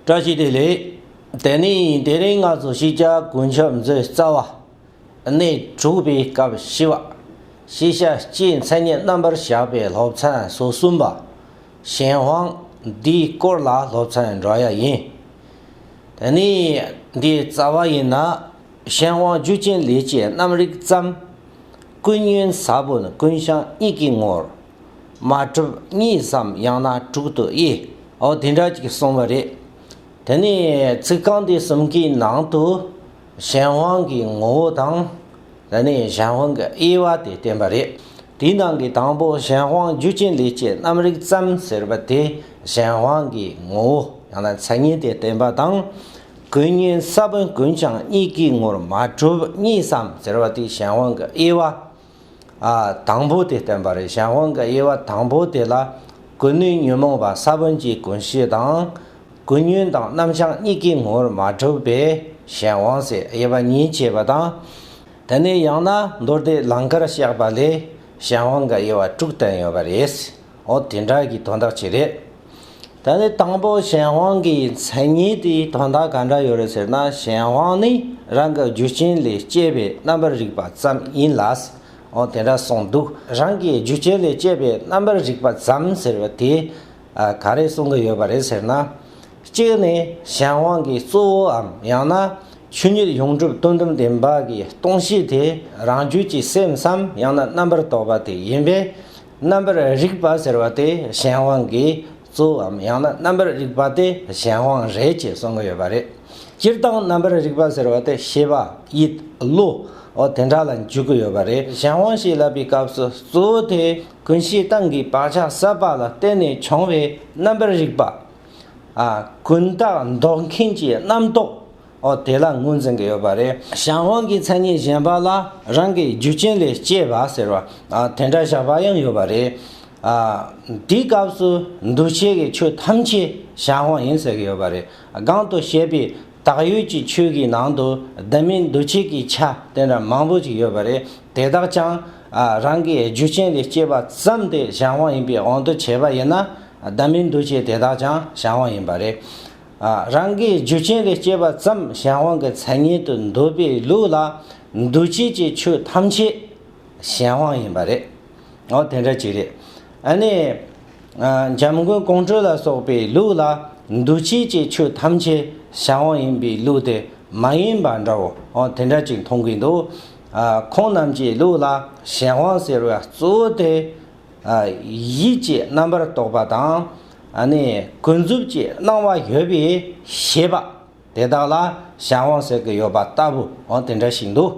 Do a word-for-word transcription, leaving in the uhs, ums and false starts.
བཀྲ་ཤིས་བདེ་ལེགས། དེ་ནས་དེ་རིང་ང་ཚོ་ཤེས་བྱ་ཀུན་ཁྱབ་མཛོད་རྩ་བ། གནས་དྲུག་པའི་སྐབས་བཞི་པ། ཤེས་བྱ་སྤྱིའི་མཚན་ཉིད་རྣམ་པར་བཞག་པའི་སློབ་ཚན་སོ་གསུམ་པ། གཞན་དབང་འདིའི་སྐོར་ལ་སློབ་ཚན་འགྲོ་ཡ་ཡིན། དེ་ནས་འདིའི་རྩ་བ་ཡིན་ན། གཞན་དབང་རྒྱུ་རྐྱེན་ལས་སྐྱེས་རྣམ་རིག་ཙམ། ཀུན་ཉོན་ས་བོན་ཀུན་བྱང་གཉིས་ཀྱི་ངོར། མ་གྲུབ་གཉིས་སམ་ཡང་ན་དྲུག་ཏུ་དབྱེ། འོ་དེ་འདྲ་ཅིག་གསུངས་པ་རེད། དེ་ནས་ཚིག་རྐང་འདི་གསུམ་གྱི་ནང་དུ་གཞན་དབང་གི་ངོ་བོ་དང་། དེ་ནས་གཞན་དབང་གི་དབྱེ་བ་དེ་བསྟན་པ་རེད། དེའི་ནང་གི་དང་པོ་གཞན་དབང་རྒྱུ་རྐྱེན་ལས་སྐྱེས་རྣམ་རིག་ཙམ་ཟེར་བ་དེ་གཞན་དབང་གི་ངོ་བོ་ཡང་ན་མཚན་ཉིད་དེ་བསྟན་པ་དང་། ཀུན་ཉོན་ས་བོན་ཀུན་བྱང་གཉིས་ཀྱི་ངོར་མ་གྲུབ་གཉིས་སམ་ཟེར་བ་དེ་གཞན་དབང་གི་དབྱེ་བ། ཨ། དང་པོ་དེ་བསྟན་པ་རེད། གཞན་དབང་གི་དབྱེ་བ་དང་པོ་དེ་ལ་ཀུན་ནས་ཉོན་མོངས་པ་ས་བོན་གྱི་ཀུན་ཤེས་དང་། ཀུན་ཉོན་དང་རྣམ་བྱང་གཉིས་ཀྱི་ངོར་མ་གྲུབ་པས་གཞན་དབང་ཟེར་དབྱེ་བ་གཉིས་ཕྱེ་བ་དང་། དེ་ནས་ཡང་ན་མདོ་སྡེ་ལང་ཀར་བཤད་པ་ལས་གཞན་དབང་གི་དབྱེ་བ་དྲུག་བསྟན་ཡོད་པ་རེད། འོ་དེ་འདྲ་གི་དོན་དག་ཅིག་རེད། ད་ནི་དང་པོ་གཞན་དབང་གི་མཚན་ཉིད་དེའི་དོན་དག་ག་འདྲ་ཡོད་རེད་ཟེར་ན། གཞན་དབང་ནི་རང་གི་རྒྱུ་རྐྱེན་ལས་སྐྱེས་པའི་རྣམ་པར་རིག་པ་ཙམ་ཡིན་ལ། འོ་དེ་འདྲ་གསུངས་འདུག་རང་གི་རྒྱུ་རྐྱེན་ལས་སྐྱེས་པའི་རྣམ་པར་རིག་པ་ཙམ་ཟེར་བ་དེ། ཨ། ག་རེ་གསུང་གི་ཡོད་པ་རེད་ཟེར་ན། གཅིག་ནི་གཞན་དབང་གི་གཙོ་བོའམ་ཡང་ན་ཆོས་ཉིད་ཡོངས་གྲུབ་དོན་དམ་བདེན་པ་གི་སྟོང་གཞི་དེ་རང་རྒྱུད་ཀྱི་སེམས་སམ་ཡང་ན་རྣམ་པར་རྟོག་པ་དེ་ཡིན་པས། རྣམ་པར་རིག་པ་ཟེར་བ་དེ་གཞན་དབང་གི་གཙོ་བོའམ་ཡང་ན་རྣམ་པར་རིག་པ་དེ་གཞན་དབང་རེད་ཅེས་གསུང་གི་ཡོད་པ་རེད། སྤྱིར་བཏང་རྣམ་པར་རིག་པ་ཟེར་བ་དེ་ཤེས་པ་ཡིད་བློ། འོ་དེ་འདྲ་ལ་འཇུག་གི་ཡོད་པ་རེད། གཞན་དབང་ཞེས་ལབ་པའི་སྐབས་སུ་གཙོ་བོ་དེ་ཀུན་ཤེས་སྟེང་གི་བག་ཆགས་ཟད་པ་ལ་བརྟེན་ནས་བྱུང་བའི་རྣམ་པར་རིག་པ། ཨ། ཀུན་བརྟགས་འདོགས་མཁན་གྱི་རྣམ་རྟོག་འོ་དེ་ལ་ངོས་འཛིན་གྱི་ཡོད་པ་རེད། གཞན་དབང་གི་མཚན་ཉིད་གཞན་པ་ལ་རང་གི་རྒྱུ་རྐྱེན་ལས་སྐྱེས་པ་ཟེར་བ། ཨ། དེ་འདྲ་བཞག་པ་ཡང་ཡོད་པ་རེད། ཨ། དེའི་སྐབས་སུ་འདུ་བྱེད་ཀྱི་ཆོས་ཐམས་ཅད་གཞན་དབང་ཡིན་ཟེར་གྱི་ཡོད་པ་རེད། གོང་དུ་བཤད་པའི་བཏགས་ཡོད་ཀྱི་ཆོས་ཀྱི་ནང་དུ་བདག་མེད་འདུ་བྱེད་ཀྱི་ཆ་དེ་འདྲ་མང་པོ་ཅིག་ཡོད་པ་རེད། དེ་དག་ཀྱང་། ཨ། རང་གི་རྒྱུ་རྐྱེན་ལས་སྐྱེས་པ་ཙམ་དེ་གཞན་དབང་ཡིན་པའི་དབང་དུ་བྱས་པ་ཡིན་ན། བདག་མེད་འདུ་བྱེད་དེ་དག་ཀྱང་གཞན་དབང་ཡིན་པ་རེད། ཨ། རང་གི་རྒྱུ་རྐྱེན་ལས་སྐྱེས་པ་ཙམ་གཞན་དབང་གི་མཚན་ཉིད་དུ་འདོད་པའི་ལུགས་ལ་འདུ་བྱེད་ཀྱི་ཆོས་ཐམས་ཅད་གཞན་དབང་ཡིན་པ་རེད། འོ་དེ་འདྲ་ཅིག་རེད། ཨ་ནི། ཨ། འཇམ་མགོན་ཀོང་སྤྲུལ་ལ་སོགས་པའི་ལུགས་ལ་འདུ་བྱེད་ཀྱི་ཆོས་ཐམས་ཅད་གཞན་དབང་ཡིན་པའི་ལུགས་དེ་མ་ཡིན་པ་འདྲ་བོ། འོ་དེ་འདྲ་ཅིག་མཐོང་གི་འདུག་ཨ། ཁོང་རྣམས་ཀྱི་ལུགས་ལ་གཞན་དབང་ཟེར་བའི་གཙོ་བོ་དེ། ཨ། ཡིད་ཀྱི་རྣམ་པར་རྟོག་པ་དང་། ཨ་ནི་ཀུན་རྫོབ་ཀྱི་སྣང་བ་ཡོད་པའི་ཤེས་པ་དེ་དག་ལ་གཞན་དབང་ཟེར་གྱི་ཡོད་པ་ལྟ་བུ། འོ་དེ་འདྲ་ཞིག་འདུག